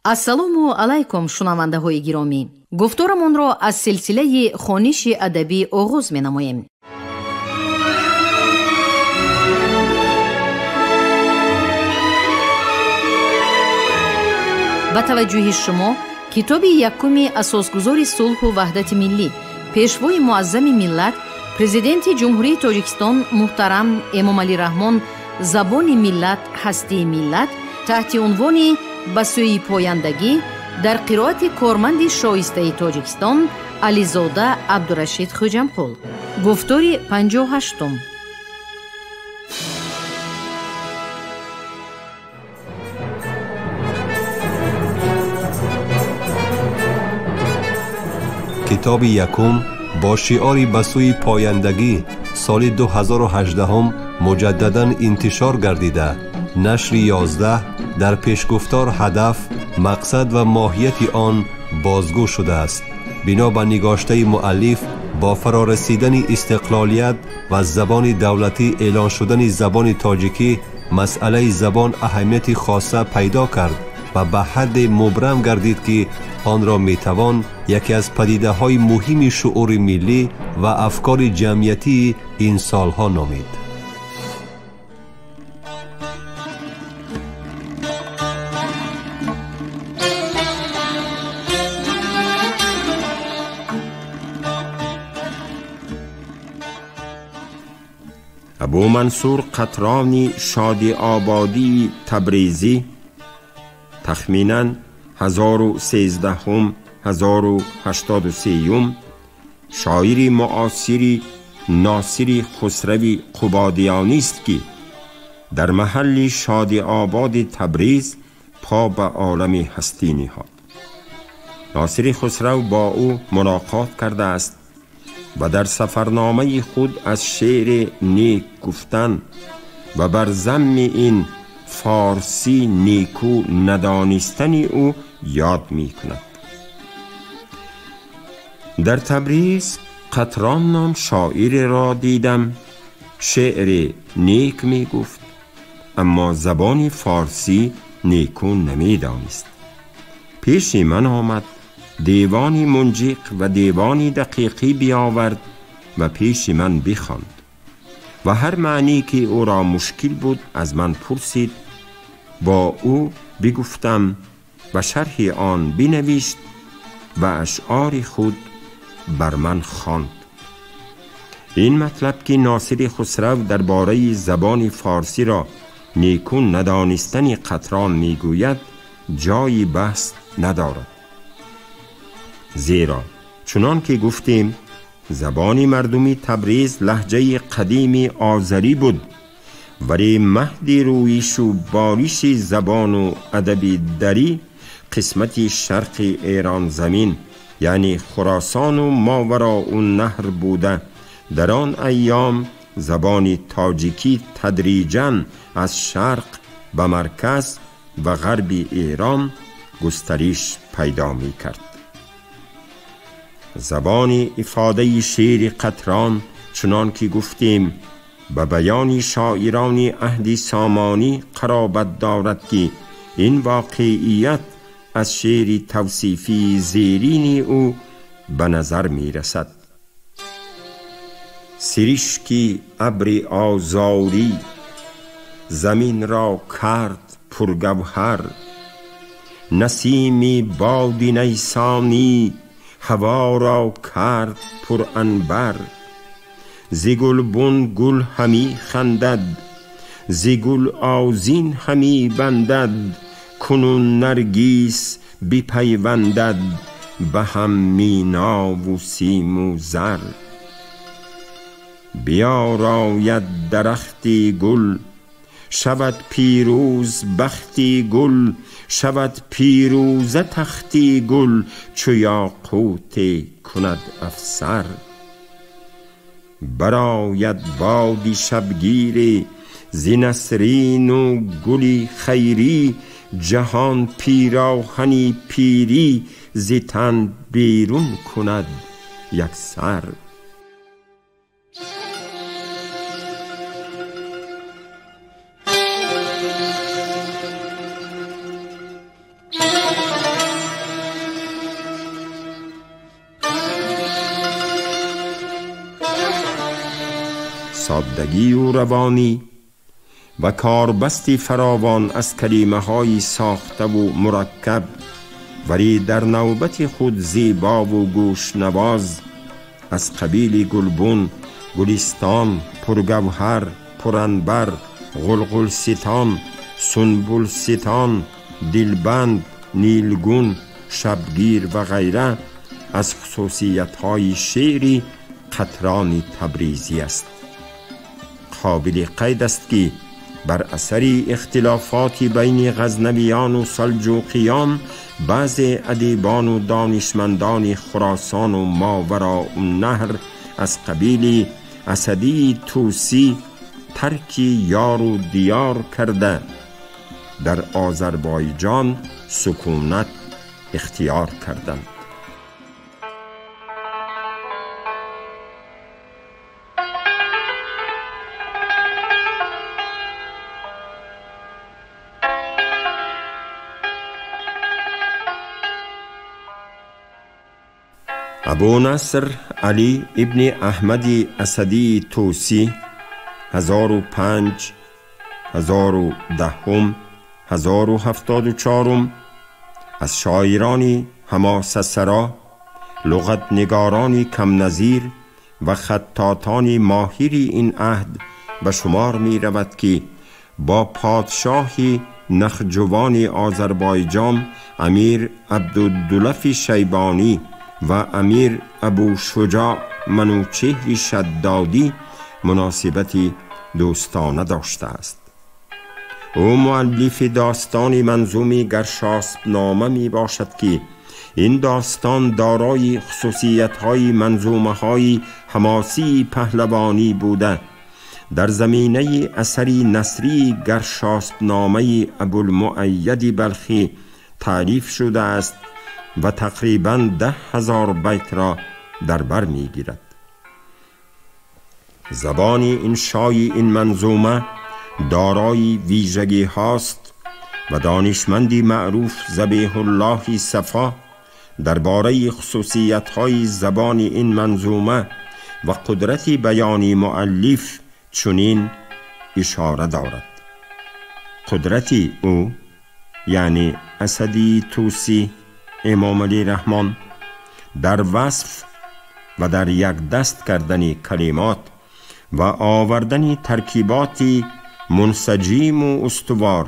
Ассалому алайкум, шунавандаҳои гиромӣ. Гуфторамонро аз силсилаи хониши адабӣ оғоз менамоем. Ба таваҷҷӯҳи шумо китоби якуми асосгузори сулҳу ваҳдати миллӣ, пешвои муаззами миллат, президенти Ҷумҳурии Тоҷикистон муҳтарам Эмомалӣ Раҳмон «Забони миллат, ҳастии миллат» таҳти унвони «Ба сӯи пояндагӣ» дар қироати корманди шоистаи Тоҷикистон Ализода Абдурашид Хӯҷамқул. Гуфтори 58-ум. Китоби якум бо шиори «Ба сӯи пояндагӣ» соли 2018 муҷаддадан интишор гардида, нашри 11 дар пешгуфтор ҳадаф, мақсад ва моҳияти он бозгӯ шудааст. Бино ба нигоштаи муаллиф, бо фарорасидани истиқлолият ва забони давлатӣ эълон шудани забони тоҷикӣ, масъалаи забон аҳамияти хоса пайдо кард ва ба ҳадде мубрам гардид, ки онро метавон яке аз падидаҳои муҳими шуури миллӣ ва афкори ҷамъиятии ин солҳо номид. Абу Мансур Қатрони Шодиободии Табрезӣ тахминан 1013-1083 шоири муосири Носири Хусрави Қубодиёнист, ки дар маҳалли Шодиободи Табриз по ба олами ҳастӣ ниҳод. Носири Хусрав бо ӯ мулоқот кардааст ва дар сафарномаи худ аз шеъри нек гуфтан ва бар замми ин форсӣ неку надонистани ӯ ёд мекунад. Дар Табриз Қатрон ном шоиреро дидам, шеъри нек мегуфт, аммо забони форсӣ неку намедонист. Пеши ман омад, девони Мунҷиқ ва девони Дақиқӣ биёвард ва пеши ман бихонд ва ҳар маъне ки ӯро мушкил буд аз ман пурсид. Бо ӯ бигуфтам ва шарҳи он бинавишт ва ашъори худ бар ман хонд. Ин матлаб ки Носири Хусрав дар бораи забони форсиро неку надонистани Қатрон мегӯяд, ҷои баҳс надорад, зеро чунон ки гуфтем, забони мардуми Табриз лаҳҷаи қадими озарӣ буд, вале маҳди рӯишу бориши забону адаби дарӣ қисмати шарқи Эронзамин, яъне Хуросону Мовароуннаҳр буда, дар он айём забони тоҷикӣ тадриҷан аз шарқ ба марказ ва ғарби Эрон густариш пайдо мекард. Забони ифодаи шеъри Қатрон, чунон ки гуфтем, ба баёни шоирони аҳди Сомонӣ қаробат дорад, ки ин воқеият аз шеъри тавсифии зерини ӯ ба назар мерасад. Сиришки абри озорӣ заминро кард пургавҳар, насими боди найсонӣ ҳаворо кард пуранбар. Зи гулбун гул ҳамӣ хандад, зи гул озин ҳамӣ бандад, кунун наргис бипайвандад ба ҳам минову симу зар. Биёрояд дарахти гул, шавад пирӯз бахти гул, шавад пирӯза тахти гул, чу ёқуте кунад афсар. Барояд боди шабгире зи насрину гули хайрӣ, ҷаҳон пироҳани пирӣ зи тан берун кунад яксар. Соддагӣ ва равонӣ ва корбасти фаровон аз калимаҳои сохтаву мураккаб, вале дар навбати худ зебову гӯшнавоз аз қабили гулбун, гулистон, пургавҳар, пуранбар, ғулғулситон, сунбулситон, дилбанд, нилгун, шабгир ва ғайра аз хусусиятҳои шеъри Қатрони Табризӣ аст. Қобили қайд аст, ки бар асари ихтилофоти байни ғазнавиёну салҷуқиён баъзе адибону донишмандони Хуросону Мовароуннаҳр аз қабили Асадии Тӯсӣ тарки ёру диёр карда дар Озарбойҷон сукунат ихтиёр карданд. Абу Наср Алӣ ибни Аҳмади Асадии Тӯсӣ 1005, 1010, 1074 аз шоирони ҳамосасаро, луғатнигорони камназир ва хаттотони моҳири ин аҳд ба шумор меравад, ки бо подшоҳи нахҷувони Озарбойҷон Амир Абдуддулафи Шайбонӣ ва Амир Абушуҷоъ Манучеҳри Шаддодӣ муносибати дӯстона доштааст. Ӯ муаллифи достони манзуми Гаршаспнома мебошад, ки ин достон дорои хусусиятҳои манзумаҳои ҳамосии паҳлавонӣ буда, дар заминаи асари насрии Гаршаспномаи Абулмуайяди Балхӣ таълиф шудааст ва тақрибан 10,000 байтро дар бар мегирад. Забони иншои ин манзума дорои вижагӣ ҳост ва донишманди маъруф Забиҳуллоҳи Сафо дар бораи хусусиятҳои забони ин манзума ва қудрати баёни муаллиф чунин ишора дорад: қудрати ӯ, яъне Асадии Тӯсӣ Эмомалӣ Раҳмон, дар васф ва дар якдаст кардани калимот ва овардани таркиботи мунсаҷиму устувор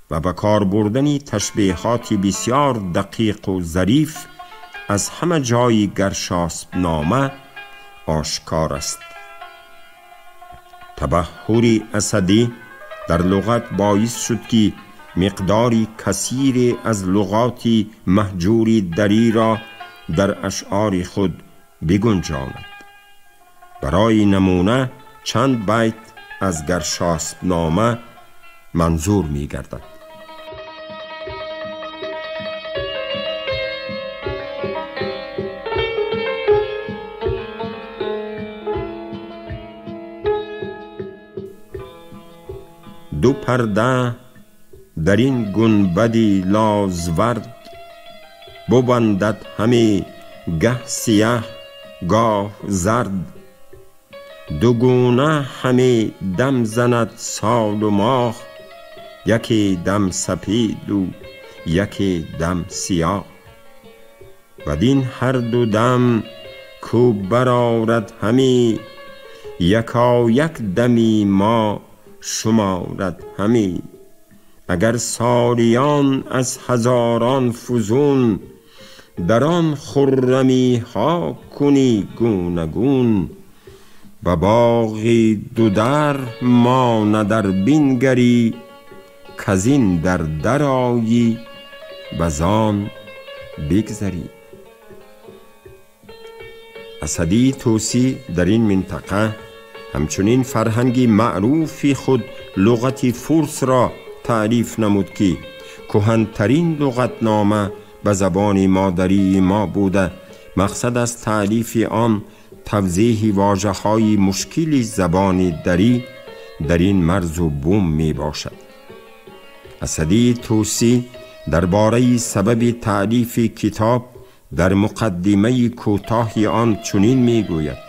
ва ба кор бурдани ташбеҳоти бисёр дақиқу зариф аз ҳама ҷойи Гаршаспнома ошкор аст. Табаҳҳури Асадӣ дар луғат боис шуд, ки миқдори касире аз луғоти маҳҷури дариро дар ашъори худ бигунҷонад. Барои намуна чанд байт аз Гаршаспнома манзур мегардад. Ду парда дар ин гунбади лозвард бубандад ҳаме гаҳ сияҳ гоҳ зард, дугуна ҳаме дам занад солу моҳ, яке дам сапеду яке дам сиёҳ. Бадин ҳар ду дам ку барорад ҳаме, якояк дами мо шуморад ҳаме. Агар солиён аз ҳазорон фузун, дар он хуррамиҳо кунӣ гунагун, ба боғи дудар монадар бингарӣ, казин дар дарояӣ базон бигзарӣ. Асадии Тӯсӣ дар ин минтақа ҳамчунин фарҳанги маъруфи худ луғати фурсро таъриф намуд, ки кӯҳантарин луғатнома ба забони модарии мо буда, мақсад аз таълифи он тавзеҳи вожаҳои мушкили забони дарӣ дар ин марзу бум мебошад. Асадии Тӯсӣ дар бораи сабаби таълифи китоб дар муқаддимаи кӯтоҳи он чунин мегӯяд: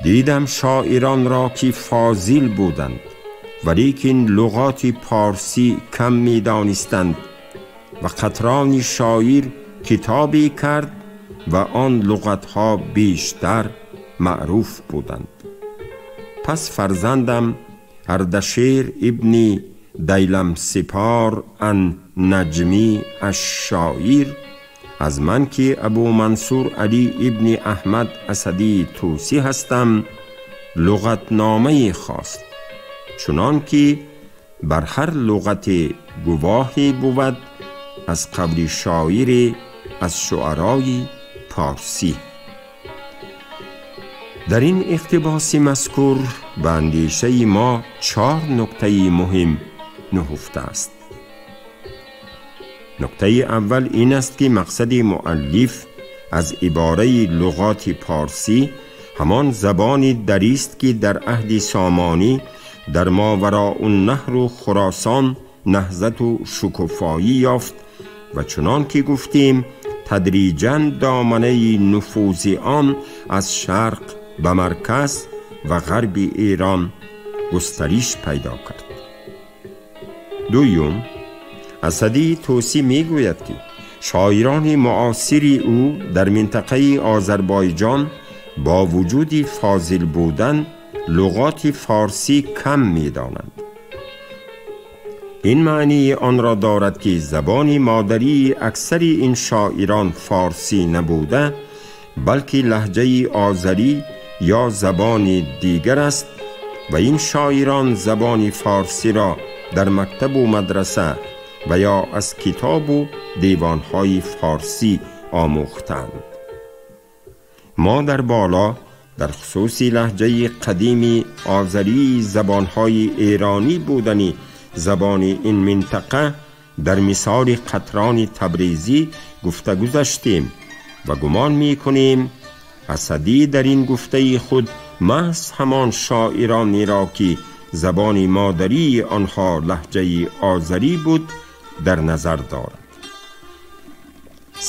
Дидам шоирон ро ки фозил буданд, валекин луғоти порсӣ кам медонистанд ва Қатрони шоир китобе кард ва он луғатҳо бештар маъруф буданд. Пас фарзандам Ардашер ибни Дайламсипор ан Наҷмӣ аш-шоир аз ман ки Абу Мансур Алӣ ибни Аҳмад Асадии Тӯсӣ ҳастам, луғатномае хост, чунон ки бар ҳар луғате гувоҳе бувад аз қавли шоире аз шуарои порсӣ. Дар ин иқтибоси мазкур ба андешаи мо чор нуктаи муҳим нуҳуфта аст. Нуктаи аввал ин аст ки мақсади муаллиф аз ибораи луғоти порсӣ ҳамон забони дарист ки дар аҳди Сомонӣ дар Мовароуннаҳру Хуросон наҳзату шукуфоӣ ёфт ва чунон ки гуфтем, тадриҷан доманаи нуфузи он аз шарқ ба марказ ва ғарби Эрон густариш пайдо кард. Дуюм, Асадии Тӯсӣ мегӯяд ки шоирони муосири ӯ дар минтақаи Озарбойҷон бо вуҷуди фозил будан луғоти форсӣ кам медонанд. Ин маънии онро дорад ки забони модарии аксари ин шоирон форсӣ набуда, балки лаҳҷаи озарӣ ё забони дигар аст ва ин шоирон забони форсиро дар мактабу мадраса ва ё аз китобу девонҳои форсӣ омӯхтанд. Мо дар боло дар хусуси лаҳҷаи қадими озарии забонҳои эронӣ будани забони ин минтақа дар мисоли Қатрони Табрезӣ гуфта гузаштем ва гумон мекунем, Асадӣ дар ин гуфтаи худ маҳз ҳамон шоиронеро ки забони модарии онҳо лаҳҷаи озарӣ буд дар назар дорад.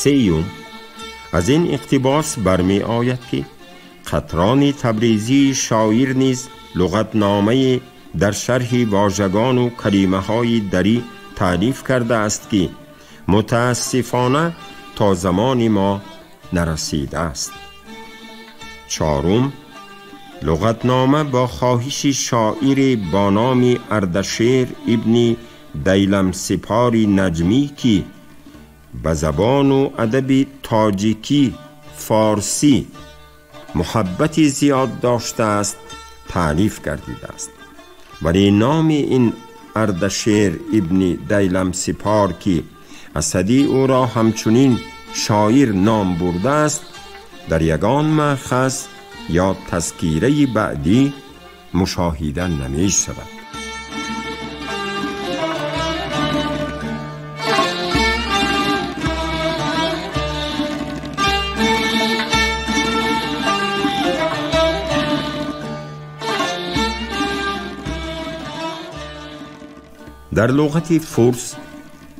Сеюм, аз ин иқтибос бармеояд ки Қатрони Табрезии шоир низ луғатномае дар шарҳи вожагону калимаҳои дарӣ таълиф кардааст ки мутаассифона то замони мо нарасидааст. Чорум, луғатнома бо хоҳиши шоире бо номи Ардашер ибни Дайламсипори Наҷмӣ ки ба забону адаби тоҷикӣ форсӣ муҳаббати зиёд доштааст, таълиф гардидааст. Вале номи ин Ардашер ибни Дайламсипор ки Асадӣ ӯро ҳамчунин шоир ном бурдааст, дар ягон маъхаз ё тазкираи баъдӣ мушоҳида намешавад. Дар луғати фурс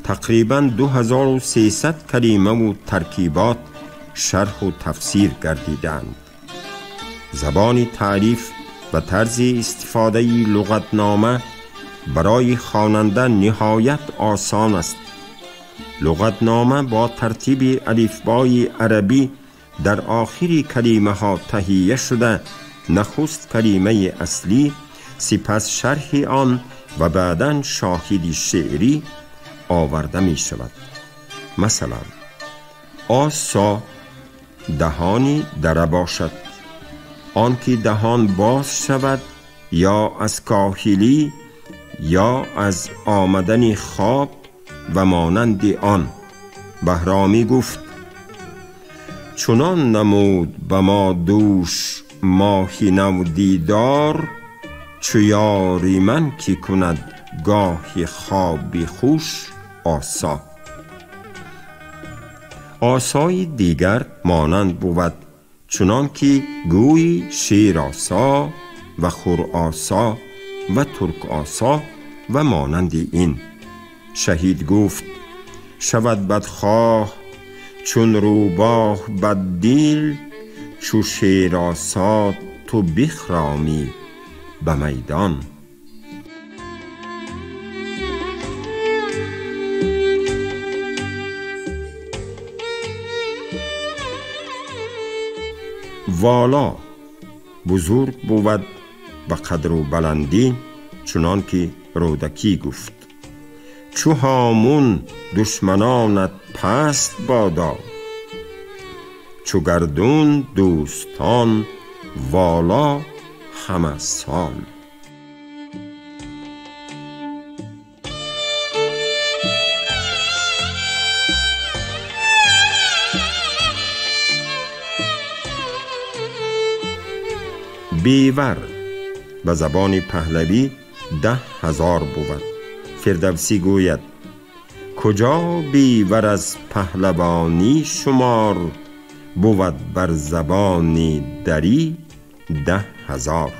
тақрибан 2300 калимаву таркибот шарҳу тафсир гардидаанд. Забони таъриф ва тарзи истифодаи луғатнома барои хонанда ниҳоят осон аст. Луғатнома бо тартиби алифбои арабӣ дар охири калимаҳо таҳия шуда, нахуст калимаи аслӣ, сипас шарҳи он ва баъдан шоҳиди шеърӣ оварда мешавад. Масалан, осо даҳони дара бошад, он ки даҳон боз шавад ё аз коҳилӣ ё аз омадани хоб ва монанди он. Баҳромӣ гуфт: чунон намуд ба мо дӯш моҳи нав дидор, чу ёри ман ки кунад гоҳи хоби хуш осо. Осои дигар монанд бувад, чунон ки гӯйи шеросо ва хуросо ва туркосо ва монанди ин. Шаҳид гуфт: шавад бадхоҳ чун рӯбоҳ баддил, чу шеросо ту бихромӣ ба майдон. Вола бузург бувад ба қадру баландӣ, чунон ки Рӯдакӣ гуфт: чу ҳомун душманонат паст бодо, чу гардун дӯстон вола ҳама сол. Бевар ба забони паҳлавӣ 10,000 бувад. Фирдавсӣ гӯяд: куҷо бевар аз паҳлавонӣ шумор, бувад бар забони дарӣ 10,000.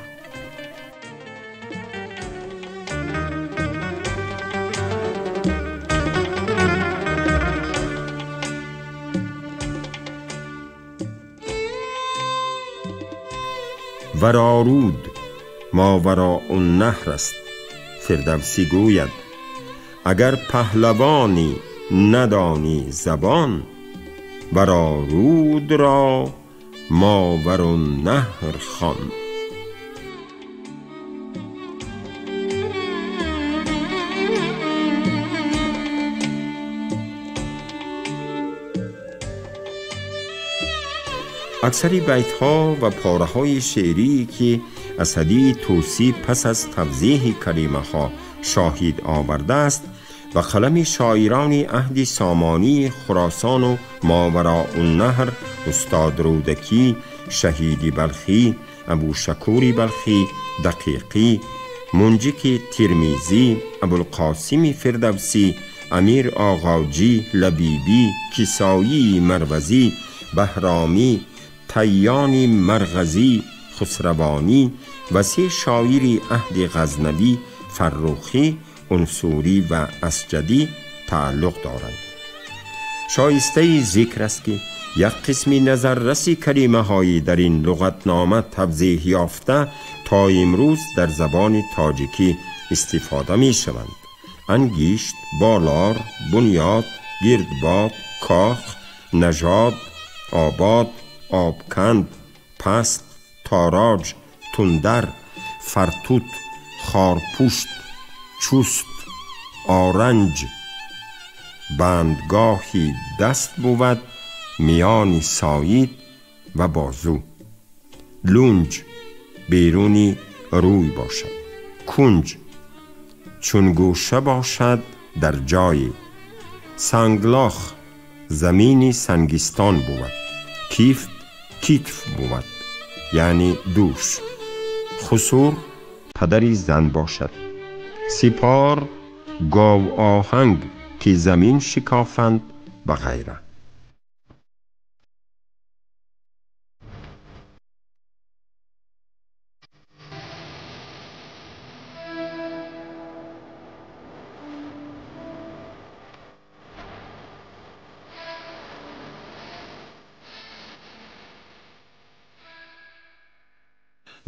Варорӯд Мовароуннаҳр аст. Фирдавсӣ гӯяд: агар паҳлавонӣ надонӣ забон, варорӯдро Мовароуннаҳр хон. Аксари байтҳо ва пораҳои шеърие ки Асадии Тӯсӣ пас аз тавзеҳи калимаҳо шоҳид овардааст, ба қалами шоирони аҳди Сомонии Хуросону Мовароуннаҳр, устод Рӯдакӣ, Шаҳиди Балхӣ, Абӯшакури Балхӣ, Дақиқӣ, Мунҷики Тирмизӣ, Абулқосими Фирдавсӣ, Амир Оғоҷӣ, Лабибӣ, Кисоии Марвазӣ, Баҳромӣ, Тайёни Марғазӣ, Хусравонӣ ва се шоири аҳди Ғазнавӣ, Фаррухӣ, Унсурӣ ва Асҷадӣ тааллуқ доранд. Шоистаи зикр аст ки як қисми назарраси калимаҳои дар ин луғатнома тавзеҳ ёфта то имрӯз дар забони тоҷикӣ истифода мешаванд: ангишт, болор, бунёд, гирдбод, кох, нажод, обод, обканд, паст, тороҷ, тундар, фартут, хорпушт, чуст, оранҷ. Бандгоҳи даст бувад миёни соид ва бозу. Лунҷ беруни рӯй бошад. Кунҷ чун гӯша бошад дар ҷое. Санглох замини сангистон бувад. Кифт китф бувад, яъне дӯш. Хусур падари зан бошад. Сипор гов оҳанг ки замин шикофанд ва ғайра.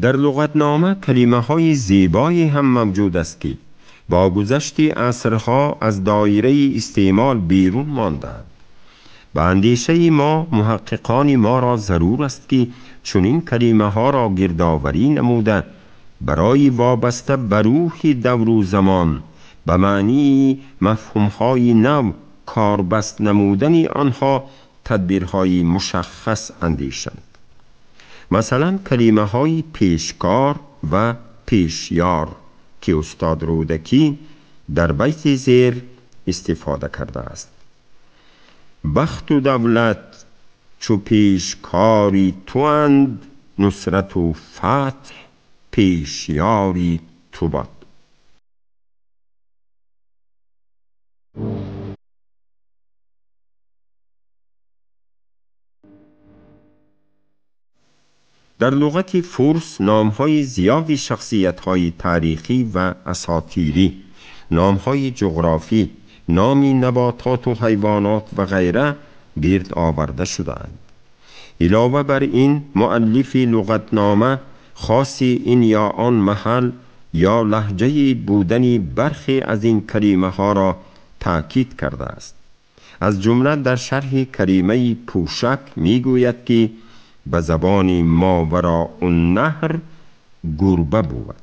Дар луғатнома калимаҳои зебое ҳам мавҷуд аст ки бо гузашти асрҳо аз доираи истеъмол берун мондаанд. Ба андешаи мо муҳаққиқони моро зарур аст ки чунин калимаҳоро гирдоварӣ намуда барои вобаста ба рӯҳи давру замон ба маънии мафҳумҳои нав корбаст намудани онҳо тадбирҳои мушаххас андешанд. Масалан, калимаҳои пешкор ва пешёр ки устод Рӯдакӣ дар байти зер истифода кардааст: бахту давлат чу пешкори туанд, нусрату фатҳ пешёри ту бод. Дар луғати фурс номҳои зиёди шахсиятҳои таърихӣ ва асотирӣ, номҳои ҷуғрофӣ, номи набототу ҳайвонот ва ғайра гирд оварда шудаанд. Илова бар ин, муаллифи луғатнома خاصی این یا آن محل یا لهجه بودن برخی از این کلمه ها را تأکید کرده است. از جمله در شرح کلمه پوشک میگوید که به زبان ماوراء النهر گربه بود.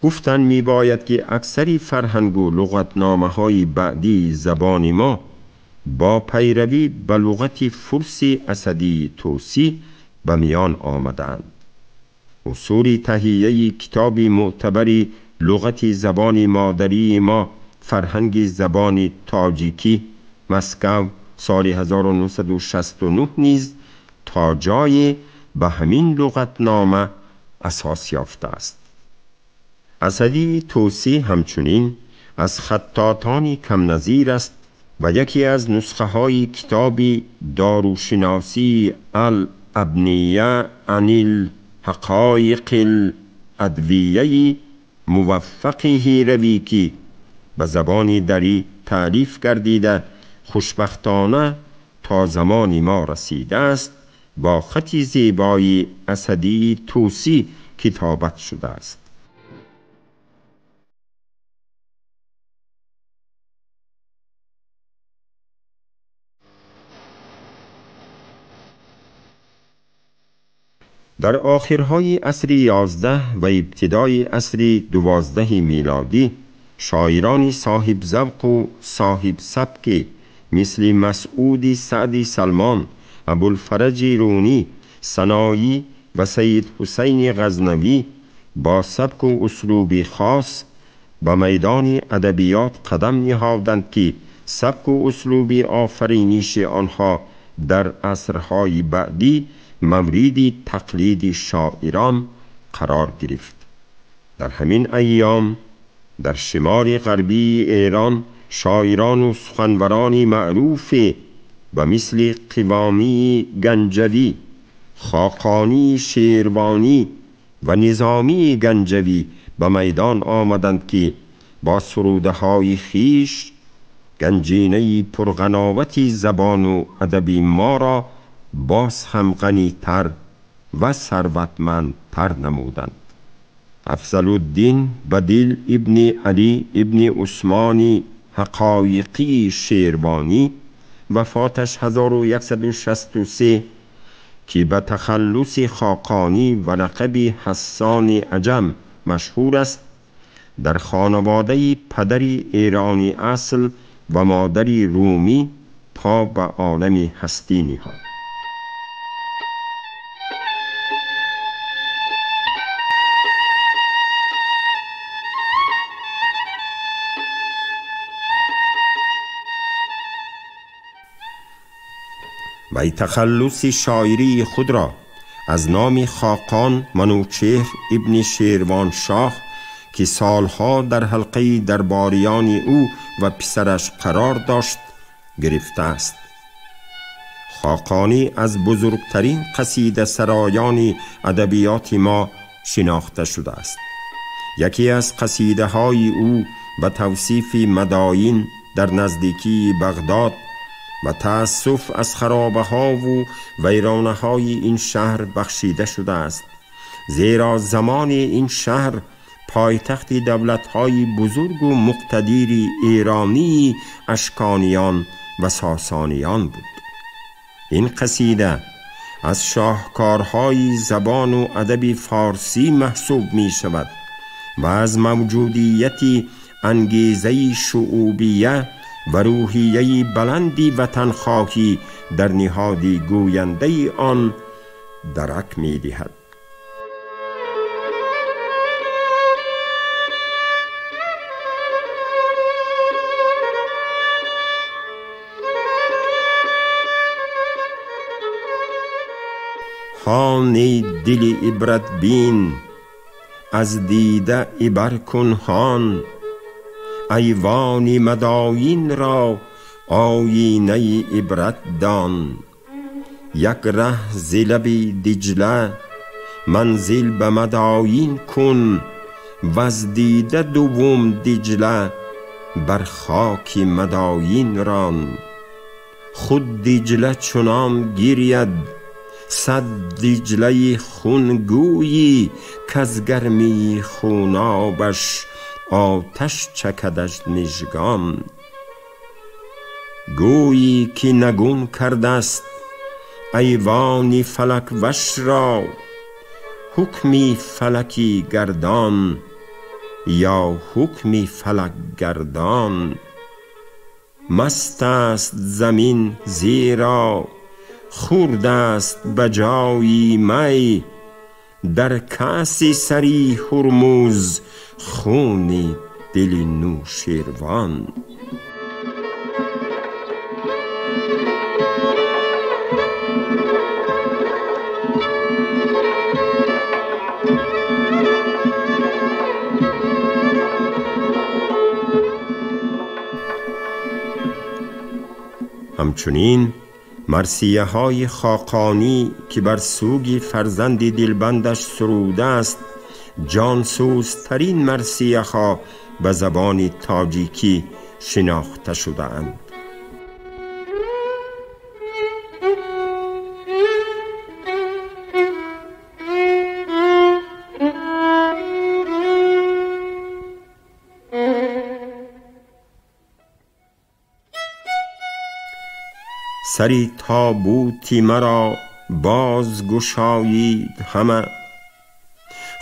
گفتن می باید که اکثر فرهنگ و لغتنامه های بعدی زبان ما با پیروی به لغت فارسی اسدی طوسی به میان آمدند. اصول تهیه کتاب معتبر لغت زبان مادری ما فرهنگ زبان تاجیکی مسکو سال 1969 نیز تا جای به همین لغتنامه اساس یافته است. اسدی طوسی همچنین از خطاطان کم نظیر است و یکی از نسخه های کتاب داروشناسی الابنیه عن الحقایق الادویه موفق هیروی که به زبان دری تعریف گردیده خوشبختانه تا زمان ما رسیده است، با خط زیبای اسدی طوسی کتابت شده است. در آخرهای عصر 11 و ابتدای عصر 12 میلادی شاعران صاحب ذوق و صاحب سبک مثل مسعود سعدی سلمان، ابوالفرج رونی، سنایی و سید حسین غزنوی با سبک و اسلوب خاص به میدان ادبیات قدم نهادند که سبک و اسلوب آفرینش آنها در عصرهای بعدی مورد تقلید شاعران قرار گرفت. در همین ایام در شمال غربی ایران شاعران و سخنوران معروف و مثل قوامی گنجوی، خاقانی شیروانی و نظامی گنجوی به میدان آمدند که با سروده های خویش گنجینه پرغناوت زبان و ادب ما را باز هم غنی‌تر و ثروتمندتر نمودند. افضل الدین بدیل ابن علی ابن عثمان حقایقی شیروانی وفاتش 1163 که به تخلص خاقانی و لقب حسان عجم مشهور است، در خانواده پدر ایرانی اصل و مادر رومی پا به عالم هستی نهاد. وی تخلص شاعری خود را از نام خاقان منوچهر ابن شیروان شاه که سالها در حلقه درباریان او و پسرش قرار داشت گرفته است. خاقانی از بزرگترین قصیده سرایان ادبیات ما شناخته شده است. یکی از قصیده های او به توصیف مداین در نزدیکی بغداد و تأسف از خرابه ها و ویرانه های این شهر بخشیده شده است، زیرا زمان این شهر پایتخت دولت های بزرگ و مقتدیر ایرانی اشکانیان و ساسانیان بود. این قصیده از شاهکارهای زبان و ادب فارسی محسوب می شود و از موجودیت انگیزه شعوبیه و روحیه بلندی وطنخواهی در نهاد گوینده آن درک می دهد. هان ای دل عبرت بین، از دیده عبر کن هان، ایوان مداین را آیینه عبرت دان. یک ره ز لب دجله منزل به مداین کن، وز دیده دوم دجله بر خاک مداین ران. خود دجله چنان گرید صد دجله خون گویی کز گرمی خونابش آتش چکدش مژگان. گویی که نگون کردست ایوان فلک وش را، حکمی فلکی گردان یا حکمی فلک گردان. مست است زمین زیرا خورد است بجای می، در کأس سری هرمز خون دل نوشیروان. همچنین مرثیه های خاقانی که بر سوگ فرزند دلبندش سروده است، جانسوزترین مرثیه ها به زبان تاجیکی شناخته شده اند. سری تابوتی مرا باز گشایید همه،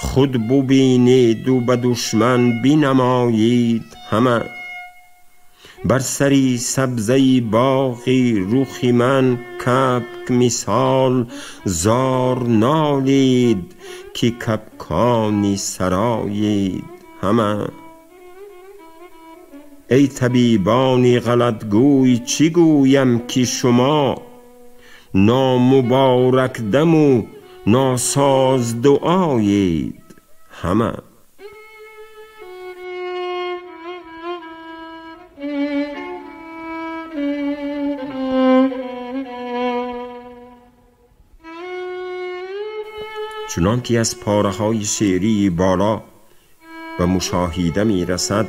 خود ببینید و به دشمن بینمایید همه. بر سری سبزه باغی رخ من کبک مثال زار نالید که کبکانی سرایید همه. ای طبیبان غلط گوی چی گویم که شما، نامبارک دم و ناساز دعایید همه. چنان که از پاره های شعری بالا و مشاهده می رسد،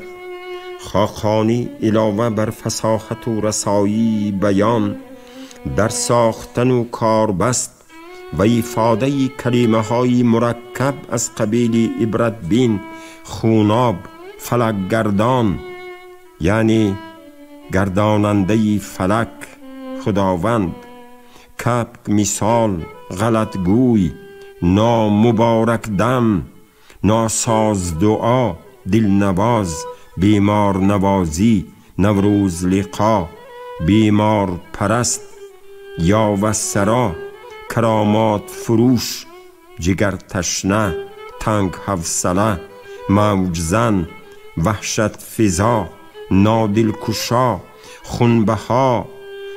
خاقانی علاوه بر فصاحت و رسایی بیان در ساختن و کاربست و افاده کلمه های مرکب از قبیل عبرت بین، خوناب، فلک گردان یعنی گرداننده فلک خداوند، کبک مثال، غلط گوی، نامبارک دم، ناساز دعا، دلنواز، بیمار نوازی، نوروز لقا، بیمار پرست، یاوه سرا، کرامات فروش، جگر تشنه، تنگ حوصله، موج زن، وحشت فضا، نادل کشا، خونبها،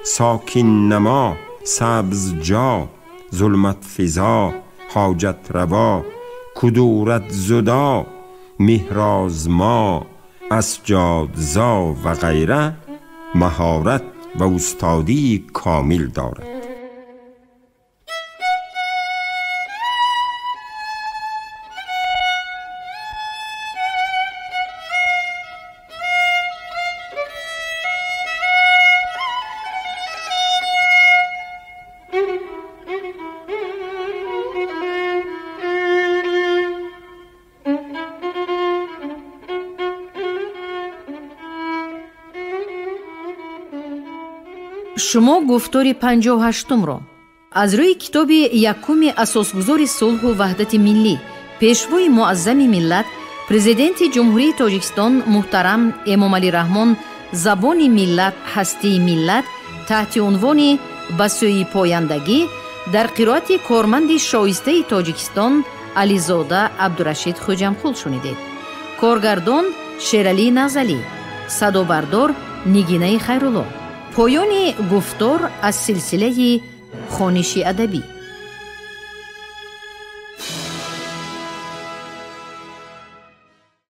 ساکن نما، سبز جا، ظلمت فضا، حاجت روا، کدورت زدا، مهرازما، اسجاد زا و غیره مهارت و استادی کامل دارد. Шумо гуфтори 58-умро аз рӯи китоби якуми асосгузори сулҳу ваҳдати миллӣ, пешвои муаззами миллат, президенти Ҷумҳурии Тоҷикистон муҳтарам Эмомалӣ Раҳмон «Забони миллат, ҳастии миллат» таҳти унвони «Ба сӯи пояндагӣ» дар қироати корманди шоистаи Тоҷикистон Ализода Абдурашид Хӯҷамқул шунидед. Коргардон Шералӣ Назалӣ, садобардор Нигинаи Хайрулло. Поёни гуфтор аз силсилаи хониши адабӣ.